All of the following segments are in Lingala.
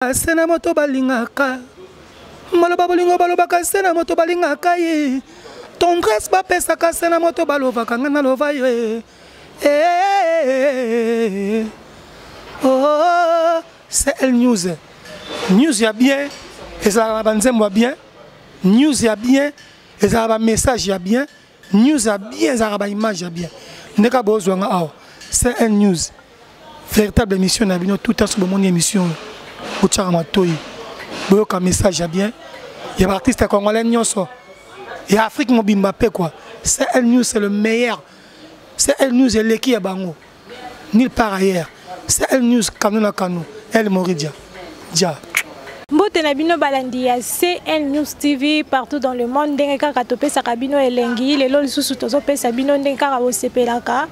Se na moto balingaka maloba bolingo balobaka se na moto balingaka ye tendresse bapesaka se na moto balobaka ngai naloba ye eh, oh, cl news news ya bien ezalaka na banzembo ya bien news ya bien ezalaka bamessage ya bien news ya bien ezalaka baimage ya bien ndeka bozwa nga awa cl news véritable émission na bino tout aso bomoni émission oyo botyaka matoi boyoka message ya bien ya baartiste ya congolais nyonso ya afrique mobimba mpe quoi cl news c'est le meilleur cl news eleki ya bango nulle part ailleurs cl news kano na kano el moridia dia. Mbote na bino balandi ya CN News TV partout dans le monde ndenge kaka topesaka bino elengi lelo lisusu tozopesa bino ndenge kaka bosepelaka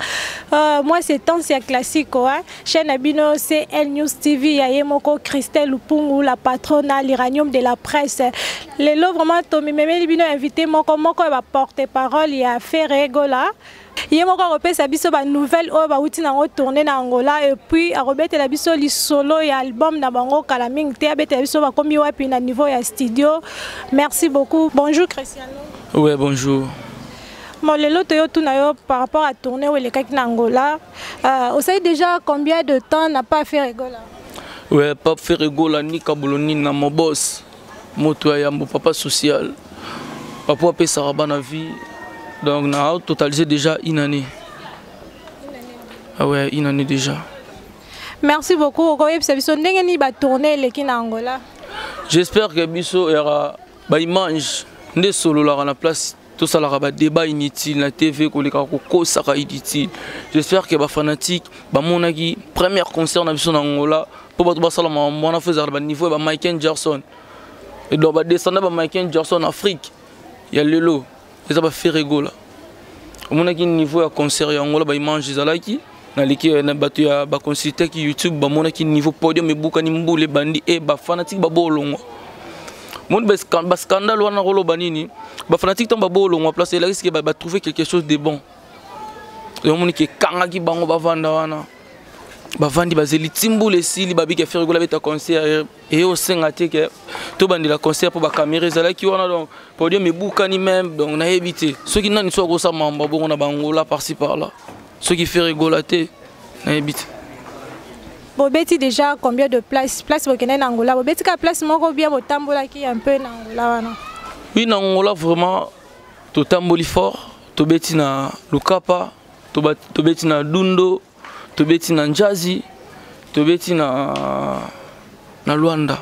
moi c'est Tansia Classico hein? Chaîne na bino CN News TV ya ye moko Christelle Lupungu la patronne l'uranium de la presse lelo vraiment tomimemeli bino invité moko moko ya ba porte-parole ya Ferre Gola. Ye moko akopesa biso ba nouvelle oyo bawuti nango tourner na Angola et puis akobetela biso lisolo ya album na bango kala mingi te, abetela biso bakomi wapi na niveau ya studio. Merci beaucoup. Bonjour Cristiano. Ouais, bonjour. Bon, lelo toyo tuna yo par rapport à tournée oyo elekaki na Angola. Osali déjà combien de temps na pas Ferre Gola? Ouais, pas Ferre Gola ni Kaboloni na mon boss. Moto ya yambo papa social. Papa apesaka bana vie. Donc na totalisé déjà une année. Ah ouais, une année déjà. Merci beaucoup. Okoyebisa biso ndenge nini ba tournée eleki na Angola? J'espère que biso era ba image nde sololaka na place tosalaka ba débat inutile na TV koleka kokosaka inutile. J'espère que ba fanatique bamonaki premier concert na biso na Angola po bato basala makambo wana fo ezala ba niveau ya ba Michael Jackson. Et donc ba descendant ba Michael Jackson en Afrique ya lelo eza ba Ferre Gola. Omonaki niveau ya concert ya Angola ba image ezalaki naleki na bato ya ba consultaki YouTube bamonaki niveau podium ebukani mbula ebandi e ba fanatique babolongwa. Moni ba scandale wana koloba nini ba fanatique ntango babolongwa place elakisi ke ba trouver quelque chose de bon. Omoni ke ekangaki bango bavanda wana bavandi bazeli ti mbula esili babiki ya Ferre Gola beta concert eye osenga te ke tobandela concert mpo bakamera ezalaki wana donc podium ebukani même donc nayebi te soki nani so akosala mambo bongo na bangola par-ci par-là soki Ferre Gola te nayebi te. Bobeti déjà combien de places? Place bokende na Angola bobeti ka place moko bien botambolaki un peu na Angola wana? Oui, na Angola vraiment totamboli fort, tobeti na Lukapa, tobeti na Dundo, tobeti na Njazi, tobeti na Luanda.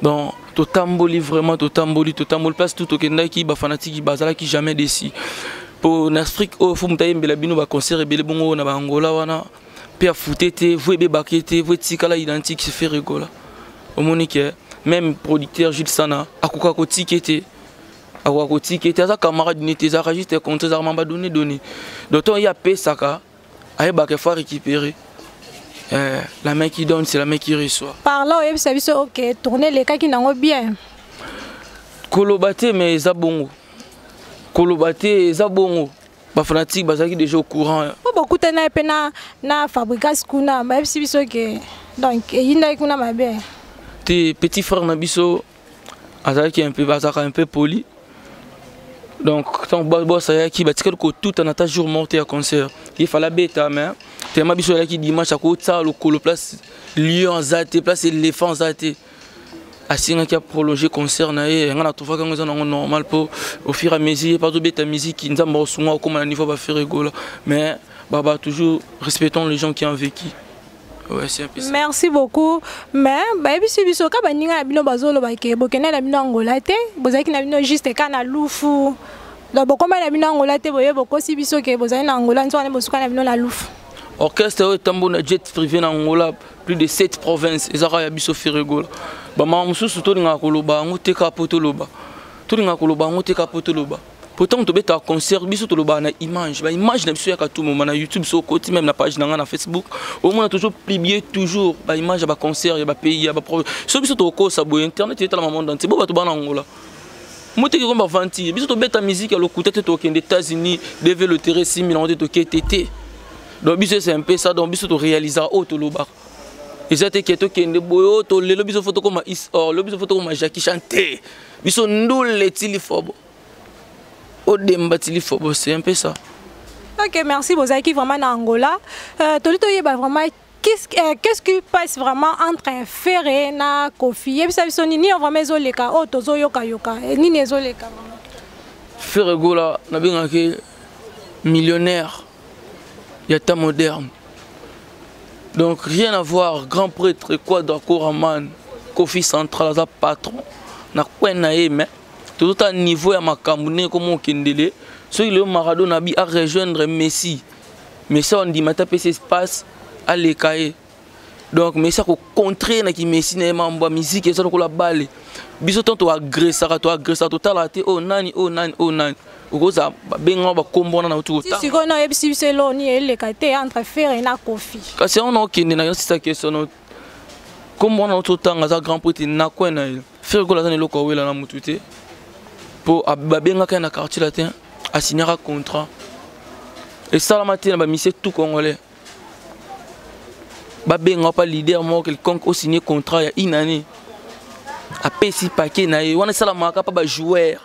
Donc totamboli vraiment, totamboli, totamboli place tout tokendaki ba fanatique bazalaki jamais déçu. Po na Afrique oyo fo mutu ayembela bino ba concert ebele bongo na ba Angola wana pe afute te, vo ebebake te, vo etikala identique se Ferre Gola. Omoni ke même producteur Jules Sana akoka kotika te. Akoka kotika te, aza camarade nete, ezalaka juste contre, ezalaka mamba donné donné. Donc tant ye apesaka ayebaka faut récupérer. La main qui donne, c'est la main qui reçoit. Par là, oyebisa biso ok, tourner les cas qui n'ont bien. Koloba te mais eza bongo. Koloba te eza bongo. Ba fanatique bazalaki déjà au courant. Po bokutana pe na Fabrigas kuna, bayebisi biso ke donc eyindaki kuna mabe. Te petit frère na biso azalaki un peu, bazalaka un peu poli. Donc tant boss ayaki batikali kotuta na ta jour morte ya concert. Il fallait beta mais tellement biso ayaki dimanche akotsa lokolo place lion aza te, place éléphant aza te. Asengaki a prolonger concert na ye, nga na trouvaka yango eza nango normal po au fur et à mesure pas beta musique nzambe osunga okoma na niveau ba Ferre Gola. Mais baba toujours respectons les gens qui ont vécu. Ouais, c'est un peu ça. Merci beaucoup. Mais bah biso biso ka baninga na bino bazolo ba ke bokena na bino Angola te, bozaki na bino juste ka na Lufu. Donc bokoma na bino Angola te boye bokosi biso ke bozali na Angola nzo na bosuka na bino na Lufu. Orchestre oyo tambo na jet privé na Angola plus de 7 provinces ezaka ya biso Ferre Gola. Ba mama mosusu tolingaka koloba yango te kaka po toloba. Tolingaka koloba yango te kaka po toloba. Pourtant tobeta concert biso toloba na image, ba image na biso ya tout moment na YouTube so koti même na page na nga na Facebook, au moins toujours publier toujours ba image ya ba concert ya ba pays ya ba province. So biso tokosa boye internet etala monde entier bo bato bana Angola. Moteki komba vanti, biso tobeta musique ya lokuta te tokende États-Unis, DV le terrain 6000 ans te tokete te. Donc biso c'est un peu ça, donc biso to réaliser oyo toloba. Eza te ke tokende boye oyo tolelo biso fo tokóma is or lelo biso fo tokóma Jackie Chan te. Biso ndule tili fobo. Odemba tili fobo, c'est un peu ça. Ok, merci bozalaki vraiment na Angola. Toli toyeba vraiment qu'est-ce qui passe vraiment entre Ferre na Koffi. Yebisa biso nini vraiment ezoleka oyo tozoyokayoka, nini ezoleka vraiment? Ferre Gola nabengaki millionnaire ya temps moderne. Donc rien à voir, grand prêtre Quadra Koraman, Koffi Central aza patron na coin na ye, mais tozota niveau ya makambo ndenge komo okendele. Soki lelo Maradona abi a rejoindre Messi, Messi andima ta pesa espace aleka ye. Donc Messi akocontrer na ki Messi na ye mambo ya musique eza lokola bale. Biso tant toagressaka, toagressaka, totalaka te oyo nani, oyo nani, oyo nani. Okoza babenga bakombo wana na uti kotanga. Sikoyo na oyebisi biso eloko nini eleka te entre Ferre na Koffi. Kasi yango na okende na sisa question no kombo wana uti otanga aza grand prêtre na coin na ye. Ferre Gola aza na eloko awela na mutu te. Po babengaka ye na quartier latin, asignaka contrat. Esalama te na ba musiciens tout congolais. Babenga pa leader moko quelconque o signer contrat ya une année. Apesi paquet na ye wana esalamaka pa ba joueur.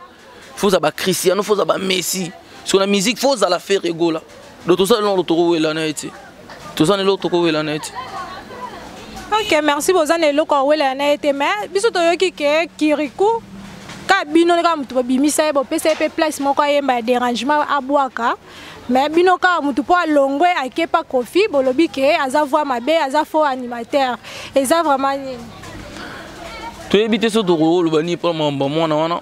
Faut za ba Cristiano, faut za ba Messi. Sur la musique, faut za la Ferre Gola. Donc tout ça non toko wela na ete. Tout ça non toko wela na ete. Ok, merci bozana eloko awela na ete, mais biso toyoki ke Kirikou ka bino ka mutu bobimisa ye bopesa ye pe place moko ayemba ya dérangement abwaka. Mais bino ka mutu po alongwe akepa Koffi bolobi ke aza voix mabe, aza faux animateur. Eza vraiment nini? Toyebi te so tokoloba nini mpo na makambo ya mwana wana.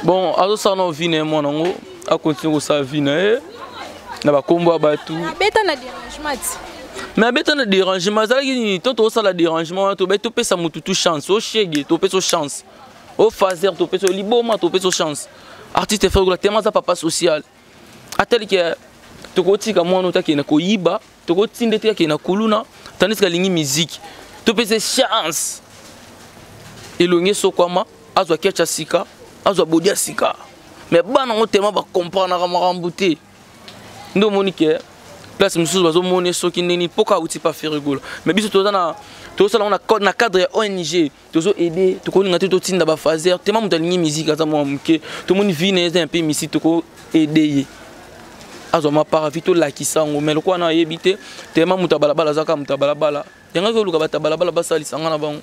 Bon, azosala na vie na ye mwana yango, akontinue kosala vie na ye na bakombo ya bato. Abeta na dérangement ti. Mais abeta na dérangement azalaki nini? To tokosala dérangement wana tobai topesa motu tu chance, oshege topesa chance, ofaser topesa liboma topesa chance. Artiste Ferre Gola tellement aza papa social. Atali ke tokotika mwana oyo akende koyiba, tokotinda te akende na kuluna, tandis que alingi musique. Topesa chance. Elongi esokwama, azwa ketch ya sika, azwa body ya sika. Mais bana ngo tellement ba comprendre makambo te. Nde omoni ke place mosusu bazomoni soki ndeni mpoka auti pa Ferre Gola. Mais biso toza na tozosala ngo na code, na cadre ya ONG, tozo aider, tokolinga te totinda ba phaser, tellement moto alingi musique aza mwa moke, tomoni vie na ye eza un peu musique, toko aider ye. Azwa ma part vie tolakisa yango, mais lokola na ayebi te, tellement moto ya balabala aza kaka moto ya balabala. Yangaki oluka bato ya balabala basalisa nga na bango.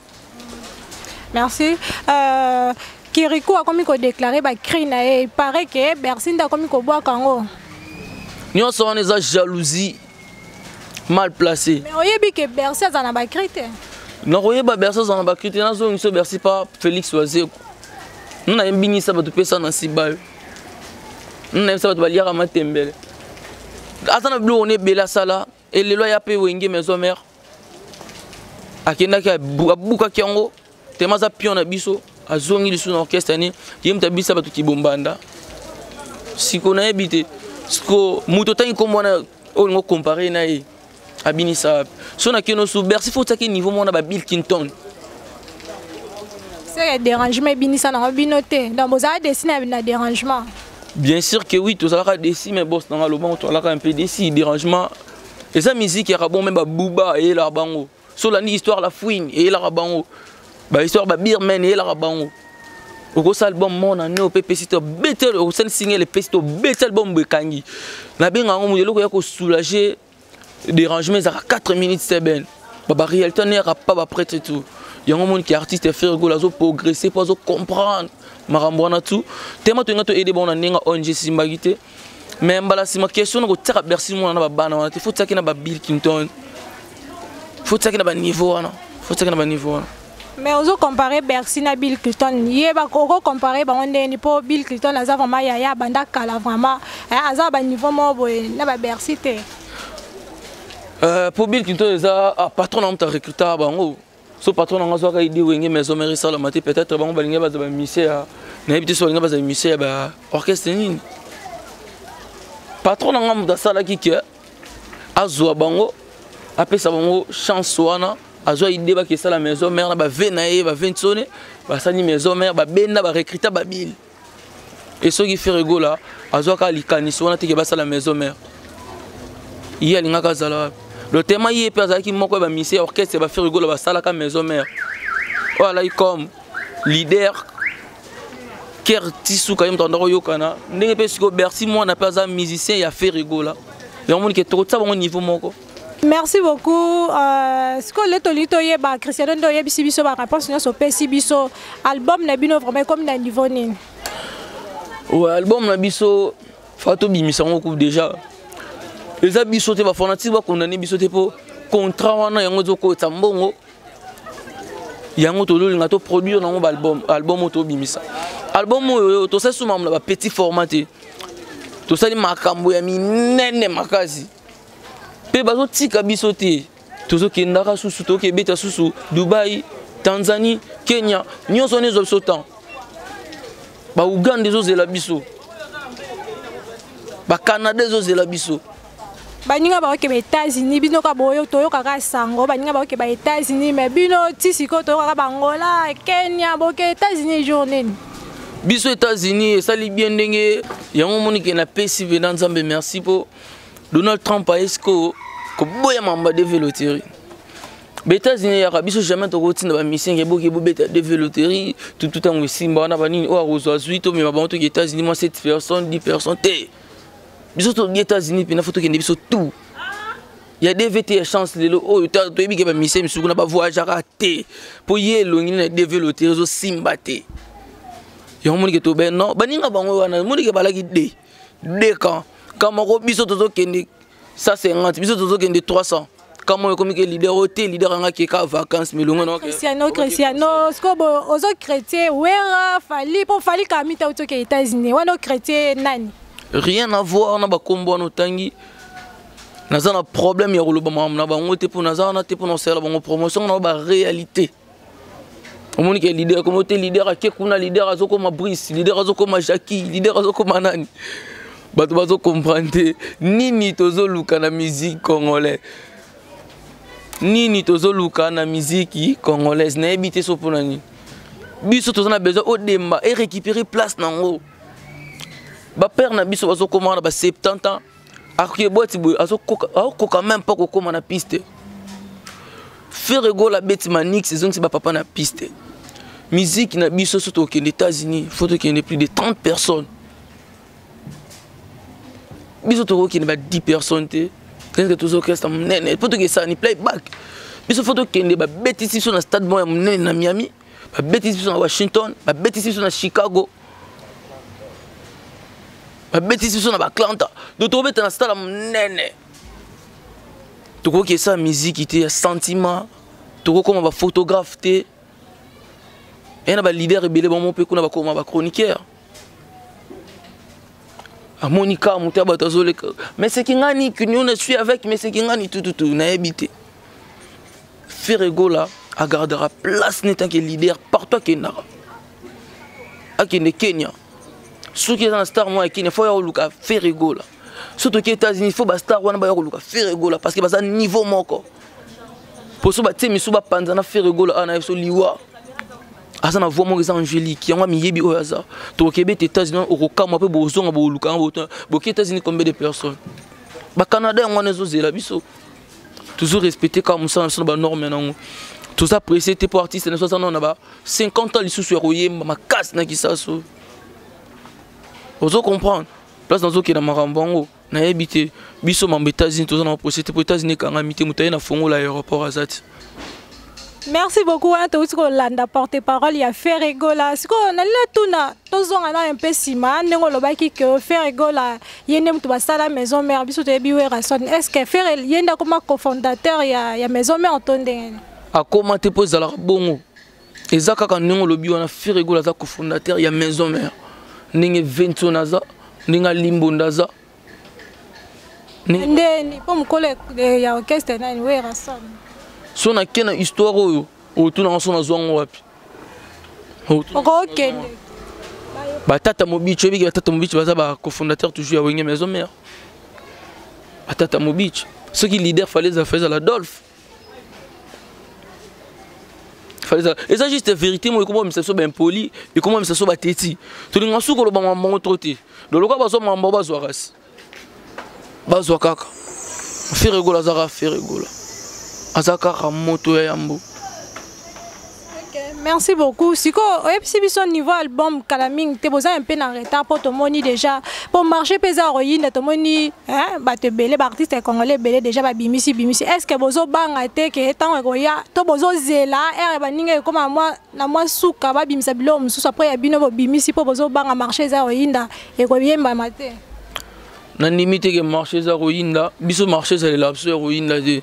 Merci. Kirikou akomi ko déclarer ba cri na ye, il paraît que Bercy nde akomi kobwaka yango. Nyonso wana eza jalousie mal placée. Mais oyebi ke Bercy aza na ba cri te. Nakoyeba Bercy aza na ba cri te, nazongisa Bercy pa Félix Wazekwa. Nuna yembingisa bato pesa na sibayo. Nuna yebisa bato baliaka matembele. Aza na biloko ne ebele asala, elelo ya pe wenge maison mère. Akendaki abukaki yango, tellement aza pion na biso, azongi lisusu na orchestre ni, ye moto abisa bato kibombanda. Siko nayebi te. Siko moto otangi kombo wana oyo olingo comparer na ye. Abinisa wapi? So na kino su Bercy faut tiaki niveau mona ba Bill Clinton. C'est dérangement ebinisa na bino te. Donc bozala dessiner na dérangement. Bien sûr que oui, tozalaka déçu, mais boss nanga lobango tozalaka un peu déçu, dérangement. Et ça musique ya bon même ba Booba et la bango. So la histoire la fouine et la bango. Ba histoire ba Birman et la bango. Okosa album mona ne ope pesi to betel osali single le pesi to betel album bekangi. Na benga ngo eloko ya ko soulager dérangement ezaka 4 minutes c'est ben. Ba ba réalité ne ra pas ba prêtre et tout. Yango moni ki artiste Ferre Gola azo progresser po azo comprendre makambo wana tout. Tellement to nga to aider bon na ndenga ONG simbaki te. Mais mbala sima question na ko tiaka Bercy mona na ba bana wana te, faut tiaki na ba Bill Clinton. Faut tiaki na ba niveau wana. Faut tiaki na ba niveau wana. Mais ozo comparer Bercy na Bill Clinton, yeba koko comparer bango ndeni po Bill Clinton aza vraiment yaya banda kala vraiment, hein, aza ba niveau moko boye na ba Bercy te. Pour Bill Clinton eza, ah, patron na muta recruter bango. So patron na ngazo ka idée wenge maison mère sala mate peut-être bango balinga baza ba musicien ya na yebi te so balinga baza musicien ya ba orchestre nini. Patron na nga muta sala ki ke azwa bango apesa bango chance wana azwa idée ba ke sala maison mère na ba ve na ye ba vensone ba sali maison mère ba benda ba recruter ba Bill. Et soki Ferre Gola azwaka likanisi wana te ke basala maison mère. Ye alingaka azala wapi? Le tema ye mpe azalaki moko ya bamisie ya orchestre ya baFerre Gola basalaka Maison Mère, oyo alaki comme leader ker ti suka, ye moto andako oyokana ndenge mpe. Sikoyo Bercy Mwana mpe aza musicien ya Ferre Gola, yango moni ke tokotia bango niveau moko. Merci beaucoup. Sikoyo le tolingi toyeba, Cristiano, nde oyebisi biso baréponse nyonso opesi biso, album na bino vraiment ekomi na niveau nini? Ouais, album na biso fa tobimisa yango coupe déjà. Eza biso te, bafanatike bakondane biso te, mpo contrat wana yango ezokotisa mbongo, yango tozolinga toproduire nango baalbum. Album oyo tobimisa, album oyo tosali so makambo na bapetit format te, tosali makambo ya minene makasi mpe bazotika biso te. Tozokendaka susu, tokebeta susu Dubai, Tanzanie, Kenya, nyonso wana ezwa biso temps. Bauganda ezozela biso, Bacanada ezozela biso. Baninga baoke ba États-Unis, bino ka boyo toyokaka sango baninga baoke ba États-Unis, mais bino ti sikoyo toyokaka Bangola, Kenya. Boke États-Unis jour nini? Biso États-Unis esali bien ndenge yango omoni ke napesi mpena Nzambe merci, mpo Donald Trump aye sikoyo koboya mamba DV loterie. Baétats-Unis eyaka biso, jamais tokotinda bamisien ke boke bobeta DV loterie tutu. Ntango esimba wana, banini oyo akozwa zwi, tomema bango toki États-Unis mwa 7 personnes, 10 personnes te. Biso toki États-Unis mpena fo tokende biso tout ya DVT ya chance. Lelo oyo toyebi ke bamisien misusu kuna bavoyageaka te, mpo ye elongi na DV loterie ezosimba te. Yango monike tobe non, baninga bango wana monike balaki de de camp camp moko, biso tozokende 150, biso tozokende 300. Kama oyo ekomi ke leader oyo te, leader anga keka vacance milongo na. Cristiano, Cristiano, sikoyo bo ozo chrétien Wera, Fally, mpo Fally kami ta otoke États-Unis wana, ochrétien nani? Rien à voir na bakombo wana otangi. Naza na problème ya koloba makambo na bango te, mpo naza wana te mpo na kosala bango promotion na baréalité. Omoni ke leader komo te, leader ake kuna, leader azokoma Brice, leader azokoma Jackie, leader azokoma nani. Bato bazocomprendre te nini tozoluka na musique congolais, nini tozoluka na musique congolaise, nayebi te. So mpona nini biso toza na besoin odemba e récupérer place nango? Bapère na biso bazokoma na ba 70 ans, akoki ebwati boye, akokoka même mpa kokóma na piste. Ferre Gola abeti Manix, ezongisi bapapa na piste. Musique na biso, so tokende États-Unis, faut tokende plus de 30 personnes. Biso tokokende ba 10 personnes te, est-ce toza orchestre monene mpo tokesala ni playback? Biso fo tokende, babetisi biso na stade moko ya monene na Miami, babetisi biso na Washington, babetisi biso na Chicago, babetisi biso na baAtlanta. Donc tokobeta na stade ya monene. Tokoki esala miziki te ya sentiment, tokokoma baphotographe te. Eya na baleader ebele bango mpe kuna bakoma bachroniqueur, amoni kaka moto ya bato azoleka, mais c'est Kingani que nous on suis avec, mais c'est Kingani tututu, nayebi te. Ferre Gola agardera place ne tant que leader partout akendaka. Akende Kenya, soki eza na star moko ya Kenya, fo ya koluka Ferre Gola. So toki États-Unis, fo bastar wana baya koluka Ferre Gola, parce que baza niveau moko. Poso batie misu bapanza na Ferre Gola awa na biso liwa. Aza na voix moko eza angélique, yango amiyebi oyo aza. Tokokebe ete États-Unis okokamwa mpe bozonga boluka yango. Boki États-Unis, combien de personnes? Bacanada yango wana ezozela biso. Toujours respecte kaka mosala na biso na banorme nango. Toza pressé te, mpo artiste na biso aza nano na ba 50 ans lisusu ya koyemba makasi na kisaso. Ozo comprendre place nazokenda makambo yango, nayebi te. Biso mambo États-Unis, toza na pressé te, mpo États-Unis ekangami te, moto aye na fongola aéroport aza te. Merci beaucoup. Wana touti kolanda porte parole ya Ferre Gola. Sikoyo nalingi tuna, tozonga na mpe nsima, ndenge olobaki ke Ferre Gola ye nde moto basala Maison Mère, biso toyebi Werrason. Est ce que Ferre ye nde akoma cofondateur ya Maison Mère to ndenge nini? Akoma te, mpo ezalaka bongo, eza kaka ndenge olobi wana. Ferre Gola aza cofondateur ya Maison Mère ndenge Vention aza, ndenge Alimbonda aza. Ndeni mpo mokolo ya orchestre nani? Werrason? So nake na histoire oyo otunanga, so nazwa yango wapi? Okokende. Batata Mobici, oyebiki batata Mobici baza bacofondateur toujours ya Wenge Maison Mère. Batata Mobici, soki leader fallait ezala, fallait ezala Adolphe. Eza juste vérité mo ekoma misa biso baimpoli, ekoma misa biso bateti. Tolinga suki koloba makambo bango tro te. Loloka bazwa makambo, bazwa kasi bazwa kaka. Ferre Gola azaka Ferre Gola, aza kaka moto ya yambo. Okay, merci beaucoup. Sikoyo oyebisi biso niveau album kala mingi te, boza un peu na retard mpo tomoni déjà mpo marché mpe eza koyinda, tomoni bato ebele, baartiste congolais ebele déjà babimisi bimisi. Est ce que bozobanga te ke ntango ekoya to bozozela ere baninga ekóma na mwa suka, babimisa biloko mosusu, après ya bino bobimisi, mpo bozobanga marché eza koyinda, ekoyembama te? Nandimi te ke marché eza koyinda. Biso marché ezalela biso ya koyinda te.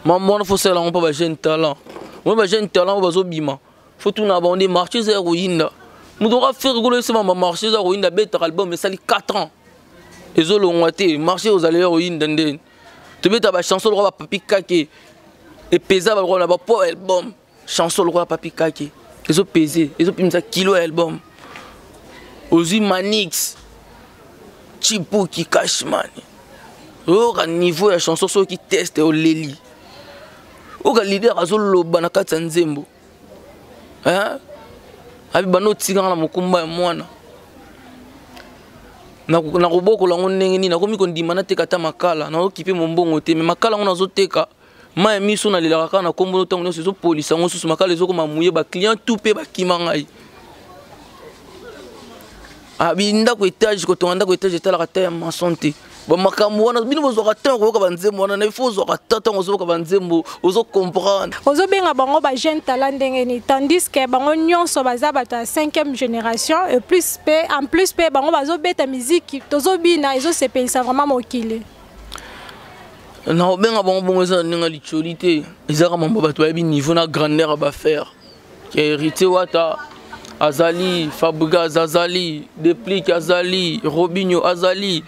Mambo wana faut sala yango mpo bajeune talent oyo, bajeune talent oyo bazobima, faut tuna bango nde marché eza ya koyinda. Moto oka Ferre Gola esema bamarché eza koyinda, abetaka album esali 4 ans ezolongwa te. Marché ozali ya koyinda ndeni? Tobeta bachanson lokola bapapi kake epeza balokola na bapo album, chanson lokola papi kake ezopese, ezopimisa kilo ya album. Ozwi Manix Chipuki Cashman, oyoka niveau ya chanson, soki teste oleli, oyoka leader azoloba na kati ya nzembo, abi banda otikanga na mokumba ya mwana, nakobokola yango ndenge nini? Nakomi kondima nateka ata makala, naokipe mombongo te, me makala yango nazoteka, mai ya miso nalelaka kaka na kombo ntango nyonso, ezopolisa yango susu, makala ezokoma muye, baclient tout mpe bakima ngai. Abi ndako étage, kotonga ndako étage etalaka ta ya maçon te. Bamakambo wana bino bozwaka ntango koyoka banzembo wana na ifo ozwaka ta ntango ozoyoka banzembo, ozocomprendre. Ozobenga bango bajeune talent ndenge nini, tandis ke bango nyonso baza bato ya 5e génération et plus, mpe en plus mpe bango bazobeta miziki, tozobina, ezosepelisa vraiment mokili? Na kobenga bango bongo eza na ndenge ya licoli te, ezaka mambo bato bayebi niveau na grandeur ya bafaire ke Héritier Wata azali, Fabregas azali, Deplick azali, Robinho azali,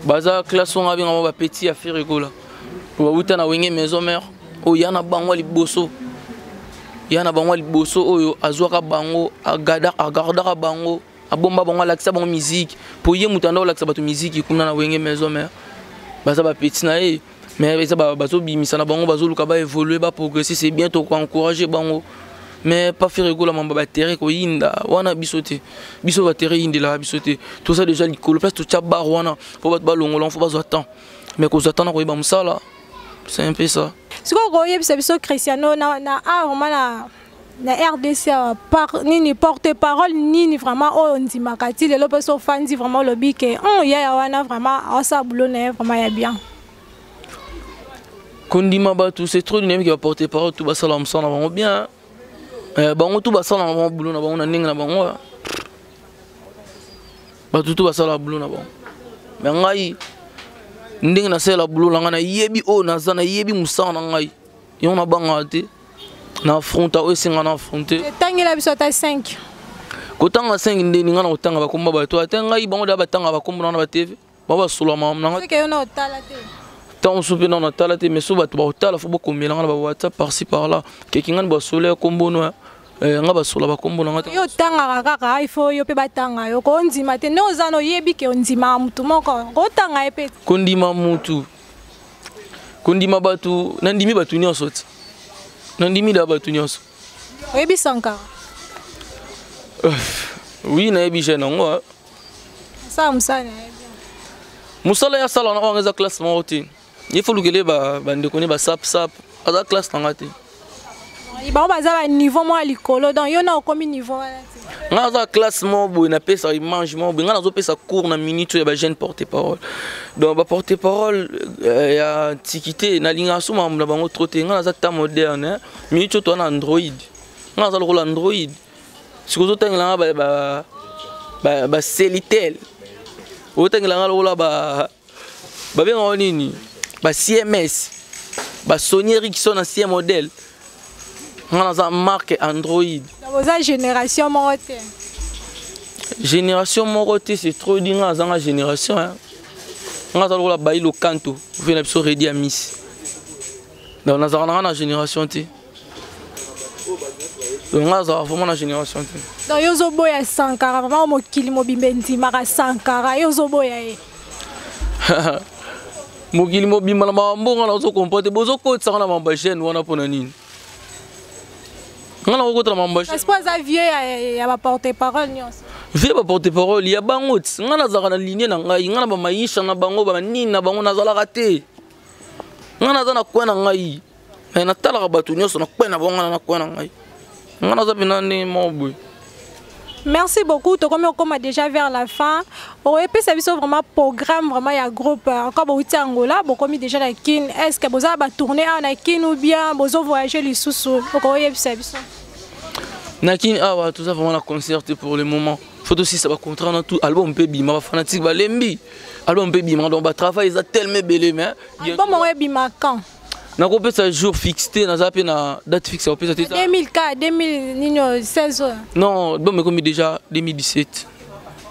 baza classe wana abenga bango bapeti ya Ferre Gola, bauta na Wenge Maison Mère. Oyo ya na bango ya liboso, ya na bango ya liboso oyo azwaka bango, agardaka bango, abomba bango, alakisa bango musique, po ye moto anda olakisa bato musique kuna na Wenge Maison Mère. Baza bapeti na ye, mais eza bazobimisa na bango, bazoluka baévolue, baprogresse, c'est bien, tokoencourage bango, mais pas Ferre Gola. Mamba baterre koyinda wana biso te, biso baterre eyindelaka biso te. Toza déjà likolo, place totya bar wana mpo bato balongola, fo bazwa temps, mais kozwa temps na koyeba mosala, c'est un peu ça. Sikoyo koyebisa biso, Cristiano, na art vraiment na RDC awa, par nini, porte parole nini vraiment oyo ondimaka ti lelo, mpe so ofandi vraiment olobi ke yaya wana vraiment aosala boulot na ye vraiment ya bien? Kondima bato, c'est trop dynamique. Baporte parole tout basala mosala na bango bien. Bango tout basala na bango boulot na bango na ndenge na bango, bato tout basala boulot na bango, mais ngai ndenge nasalela boulot na ngai, nayebi oyo naza, nayebi mosala na ngai, yango nabangaka te na affronta oyo esenga na affronte. Etangela biso ata 5. Kotanga 5 ndeni? Ngai na kotanga bakomba bato ate ngai, bango da batanga bakombo na na batv, bango basolama na ngai yo na otala te. Ntango mosusu mpe nano natala te, mais so bato bakotala, fo bokomela nga na bawhatsapp par-ci par là keki ngani basolo ya kombono nga, basola bakombo na nga. Yo otangaka kaka, il faut yo mpe batanga yo, kondima te nde oza na oyebi ke ondimaka mutu moko, kotanga ye mpe. Kondima mutu, kondima bato, nandimi bato nyonso ti nandimi da bato nyonso. Oyebi Sankara? Oui, nayebi jeune yango. Asala mosala na ye bien. Mosala ya asala na wana eza classe moko te. Ye fo lukele bandeko ne basapsap, aza classe na nga te. Bango baza baniveau moko ya likolo, donc yo na okomi niveau wana te. Nga naza classe moko boye, napesa image moko boye, nga nazopesa cours na minute oyo ya bajeune porte parole. Donc baporte parole ya antiquité, nalingaka so makambo na bango trop te. Nga naza ta moderne, minute oyo toza na Android, nga naza lokola Android. Sikoyo ozotangela nga baCeltel, ozotangela nga lokola babengaka nini, ba CMS, baSony Ericsson ancien modèle, nga naza marque Android. Oza génération moko te. Génération moko te, c'est trop dit. Nga azanga génération, nga aza lokola bayi lokanto ve na biso redi ya miss, donc nazalaka nanga na génération te, donc nga azalaka vraiment na génération te. Donc yo ozoboya Sankara vraiment, mokili mobimba endimaka Sankara, yo ozoboya ye? Mokili mobimba na makambo nga nazokomprendre te, bozokotisaka na makambo ya jeune wana mpona nini? Nga nakokota na makambo. Parce que aza vieux ya baporte parole nyonso. Vieux baporte parole ya bango ti nga nazalaka na ligne na ngai, nga na bamaisha na bango, banini na bango nazalaka te. Ngai naza na coin na ngai, mais natalaka bato nyonso na coin na bango, ngai na coin na ngai, ngai naza mpena ndenge moko boye. Merci beaucoup. Tokomi okoma déjà vers la fin. Oyepesa biso vraiment programme vraiment ya groupe. Encore bouti Angola, bokomi déjà na Kin. Est-ce que boza ba tourner awa na Kin ou bien bozo voyager lisusu? Okoyebisa biso. Na Kin awa toza vraiment na concert pour le moment. Faut tosisa bacontrat na tout, album mpe ebima, bafanatique balembi, album mpe ebima, donc batravail eza tellement ebele, mais Album yango ebima quand? Nakopesa jour fixe te, naza mpe na date fixe akopesa te. 2004, 2016 oyo? Non, album ekomi déjà 2017,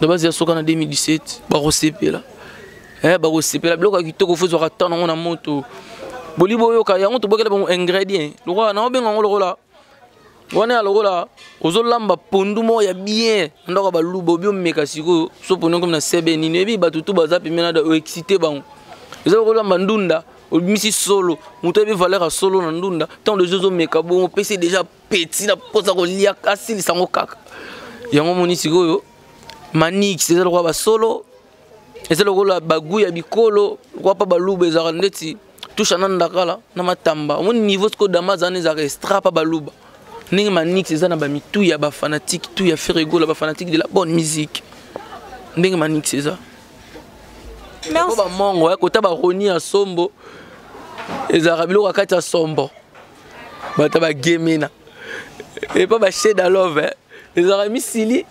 na base ya soka na 2017. Bakosepela, bakosepela biloko ya kitoko. Fo ezwaka temps nango na moto. Boli boyoka yango, tobokela bango ingrédient lokola naobenga yango, lokola wana ya lokola ozolamba pondu moko ya bien na ndako ya baluba, obi omeka sikoyo so pondu ekomi na sebe nini, oyebi bato tu baza pembeni na oexcite bango. Eza lokolamba ndunda, obimisi solo, moto ayebi valeur ya solo na ndunda. Ntango deja ozomeka bongo, opesi deja peti na mposa kolia, asilisa yango kaka. Yango omoni sikoyo Manix eza lokola basolo, eza lokola bagu ya bikolo, lokola mpa baluba ezalaka ndeti tusha na ndakala na matamba. Omoni niveau sikoyo dama aza wana, ezalaka extra mpa baluba. Ndenge Manix eza na bamitu ya bafanatique tu ya Ferre Gola, bafanatique de la bonne musique, ndenge Manix eza po bamongo ya kota baroni ya sombo, ezalaka biloko ya kati ya sombo, bato bagemena epa basheda love, ezalaka misili,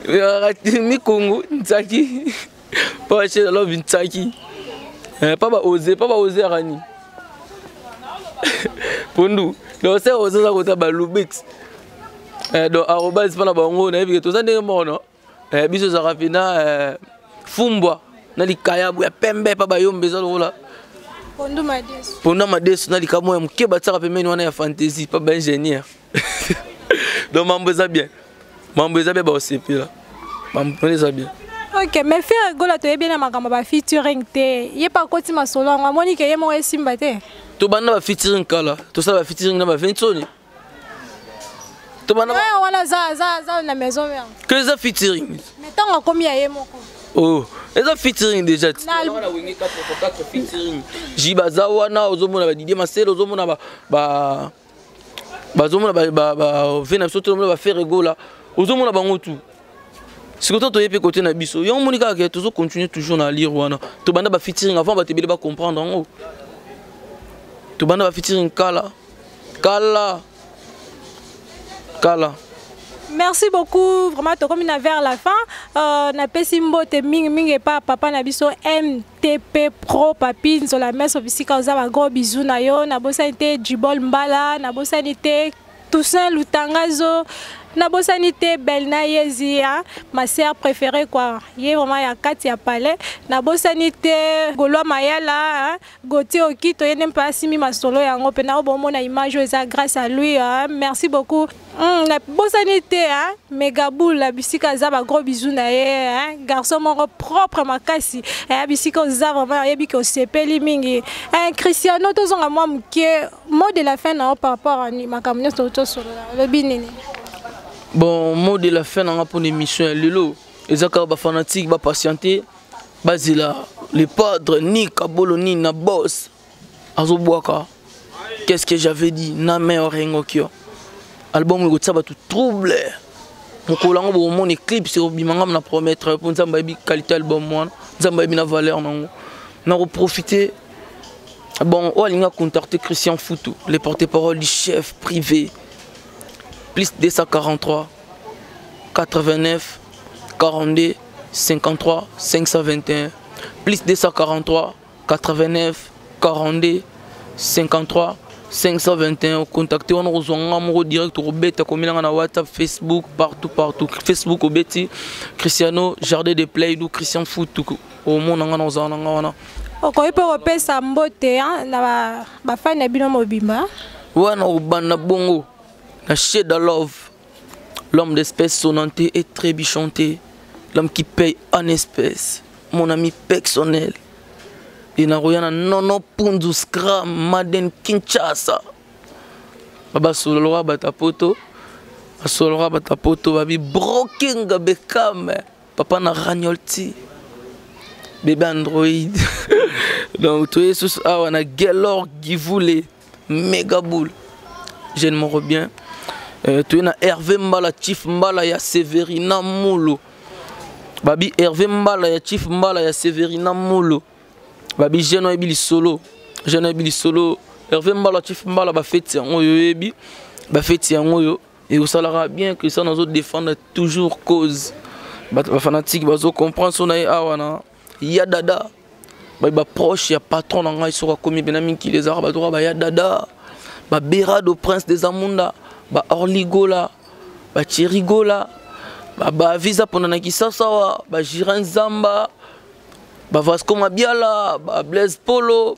ezalaka mikungu nzaki mpo basheda love nzaki pa baoze, pa baoze yaka nini, pondu. Donc se oze aza kota balubix, donc arobase mpo na bango nayebi ke toza ndenge moko. No, biso ezalaka mpena fumbwa na likayabu ya pembe, pa bayombe eza lokola pondu madesu na likambo ya moke batiaka pembeni wana ya fantaisie, pa baingénieur. Donc mambo eza bien, mambo eza bien, baosepela, mambo mpena eza bien. Ok, mais Ferre Gola toyebi na makambo ba featuring te. Ye pa akoti masolo yango, amoni ke ye moko esimba te. Tobanda ba featuring kala, tosala ba featuring na ba Vensoni. Tobanda wana aza na maison mère. Ke eza featuring. Mais ntango akomi ya ye moko? Oh, eza featuring déjà na Wenge 4 featuring. Ji baza wana, ozomona ba Didier Maselo, ozomona ba bazomona ba na biso, tozomona ba Ferre Gola, ozomona bango tu. Sikoyo to toye mpe kote na biso, yango moni kaka ke tozocontinue toujours na lire wana. Tobanda ba featuring avant bato ebele bacomprendre yango. Tobanda ba featuring kala kala kala. Merci beaucoup. Vraiment, tokomi na vers la fin. Napesi mbote mingi mingi epa papa na biso MTP Pro, Papi Nzola Meso, bisika oza, ba gros bisous na yo. Nabosani te Jibol Mbala, nabosani te Toussaint Lutangazo, nabosani te Belna Yezi, hein, ma sœur préférée quoi. Ye vraiment ya kati ya palais. Nabosani te Golois Mayala, hein, Gauthier Okito, ye nde mpe asimi masolo yango mpe na bomona image oyo eza grâce à lui, hein. Merci beaucoup. Nabosani te, hein, Megaboul, bisika aza, ba gros bisous na ye, hein, garçon moko propre makasi, hein, bisika oza vraiment, oyebi ke osepeli mingi, hein. Cristiano, tozonga mwa moke, mot de la fin na yo par rapport à makambo nyonso tosolola, olobi nini? Bon, mot de la fin nanga mpona émission ya lelo eza kaka bafanatique bapatiente, bazela le padre ni kabolo ni na boss azobwaka. Qu'est-ce que j'avais dit na main orengokio, album ekotia bato trouble mokolo yango, bokomona eclipse ekobima. Ngam na promettre mpo Nzambe ayebi qualité album wana, Nzambe ayebi na valeur nango. Nakoprofite bon, oyo alingi acontacter Christian Futu, le porte-parole du chef privé, plus 243 89 42 53 521, plus 243 89 42 53 521. Contacte wana, kozwa nga moko direct, okobeta komelanga na WhatsApp, Facebook, partout partout. Facebook obeti Cristiano Jardin de Play du Christian Futu, omona nga na ozala na nga wana. Okoki mpe kopesa mbote na bafani na bino mobimba. Wana obanda bongo na Sheda Love, l'homme d'espèce sonnanté et très bichanté, l'homme qui paye en espèce, mon ami personnel, e nakoya na Nono Punzu Scram Maden Kinshasa. Basololoka bato poto, basololoka bato poto, babi brokinga bekame papa na Raniolti. Bébé Android. Donc toye susu awa na Gelor Givule Mega Boule. Jeune moko bien. Toye na Hervé Mbala, Chief Mbala ya Severina Molo. Babi Hervé Mbala ya Chief Mbala ya Severina Molo. Babi jeune oyebi lisolo. Jeune oyebi lisolo. Hervé Mbala, Chief Mbala ba fête yango oyo oyebi. Ba fête yango oyo ekosalaka bien que ça nazo défendre toujours cause. Ba fanatique bazo comprendre so na ye awa na ya dada. Ba ba proche ya patron na ngai soka komi bena mikili ezalaka bato kaka ba ya dada. Ba Berado Prince des Amunda, ba Orligola, ba Thierry Gola, ba Visa pona na Kisasa wa, ba Jirin Zamba, ba Vasco Mabiala, ba Blaise Polo.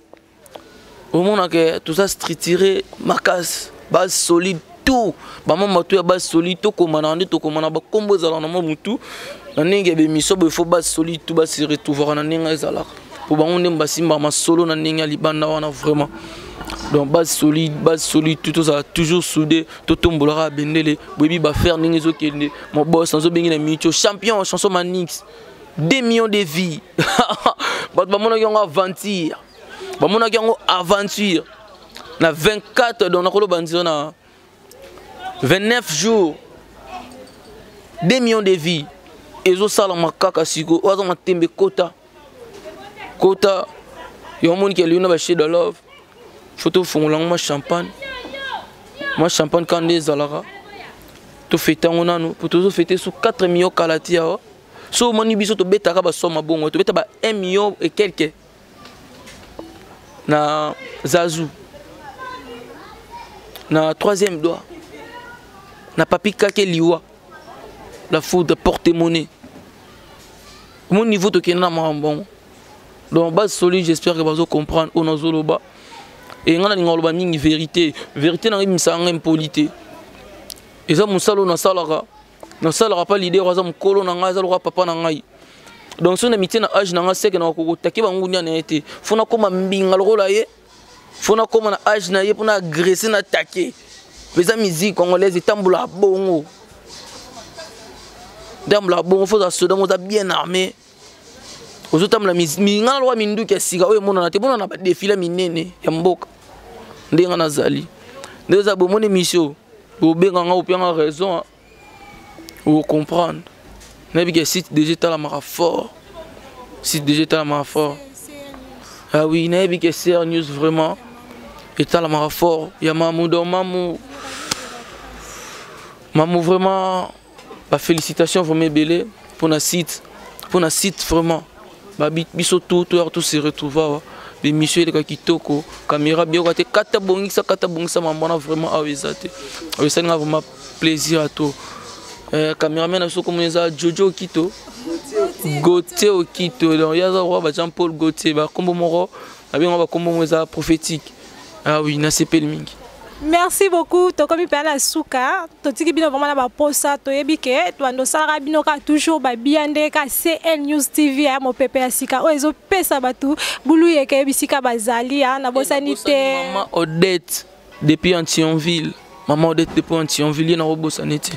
Omonaka tout ça structuré makasi, base solide tout. Ba mama tout ya base solide tokomana nde tokomana ba kombo ezalaka na mwa mutu. Na ndenge ya bémission boye, faut base solide tout ba se retrouver na ndenge ezalaka. Po bango nde basimba masolo na ndenge ya libanda wana vraiment. Donc base solide, base solide tout tozala toujours soudé, totombolaka bendele, boyebi ba faire ndenge ezokende. Mon boss nazobengi na minute champion chanson Manix 2 millions de vies. Bato bamonaki yango aventure. Bamonaki yango aventure. Na 24 donc nakoloba nzela na 29 jours 2 millions de vies. Ezosalama kaka siko oyo aza matembe kota kota yo omoni ke lelo na ba chez de love faut tofongola yango mwa champagne, mwa champagne kaka nde ezalaka tofete yango nanu po tozofete su 4 millions kala ti awa. So omoni biso tobetaka basoma bongo tobeta ba 1 million et quelque na Zazu na troisième doigt na papi kake liwa la foudre porte-monnaie mon niveau tokende na makambo yango. Donc base solide, j'espère que bazo comprendre oyo nazoloba. E nga nalinga koloba mingi vérité, vérité nanga ebimisaka nga impoli te. Eza mosala oyo nasalaka, nasalaka pa leader aza mokolo na ngai, aza lokola papa na ngai. Donc soki na mitie na age na ngai seke na kokotake bangunia na ye te, fo nakóma mbinga lokola ye, fo nakóma na age na ye mpona agresse na take. Eza musique congolaise etambola bongo, etambola bongo, fo oza soda oza bien armé, ozotambola nga na lokola minduki ya sika oyo emonana te, emonana na badefile minene ya mboka. Ndenge nga nazali nde eza bomoni émission obenga nga opianga raison ocomprendre. Nayebi ke site déjà etalamaka fort, site déjà etalamaka fort. Ah oui, nayebi ke CR News vraiment etalamaka fort ya mamu. Donc mamu, mamu vraiment ba félicitation vraiment ebele mpona site, mpona site vraiment biso tout toyaka to se retrouve awa. Bémission eleka kitoko, caméra biyoka te, kata bongisa, kata bongisa mambo wana vraiment awa eza te. Oyo esalinga vraiment plaisir à to. Caméraman na biso komona eza Jojo Okito, Gauthier Okito. Donc ye aza roi ba Jean Paul Gauthier, bakombo moko babenga bakombo moko eza prophétique. Ah oui, nasepeli mingi. Merci beaucoup. Tokomi mpe na suka, totiki bino vraiment na baposa. Toyebi ke tobanda osalaka bino kaka toujours babia ndenge kaka CL News TV ya mopepe ya sika oyo ezopesa bato bulu yeke bisika bazali ya nabosani te. Mama Odette depuis Antionville, mama Odette depuis Antionville, ye nakobosani te.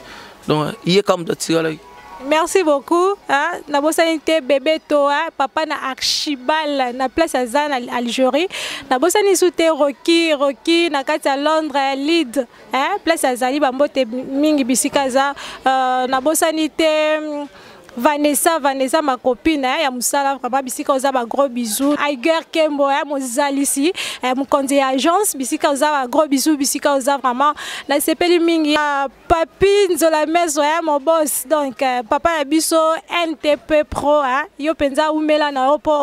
Donc ye kaka moto atikalaki. Merci beaucoup, hein. Nabosani te bébé to, hein, papa na Archibald na place aza na Algérie. Nabosani su te Rocky, Rocky na kati ya Londres Lead, hein, place azali bambote mingi bisika aza. Nabosani te Vanessa, Vanessa ma copine, hein, ya mosala vraiment bisika oza ba gros bisous. Aiger Kembo, hein, mozalisi, hein, mokonzi ya agence bisika oza ba gros bisous bisika oza vraiment nasepeli mingi. Papi Nzola Meso, hein, mon boss. Donc papa ya biso NTP Pro, hein, yo penza umela na yo po.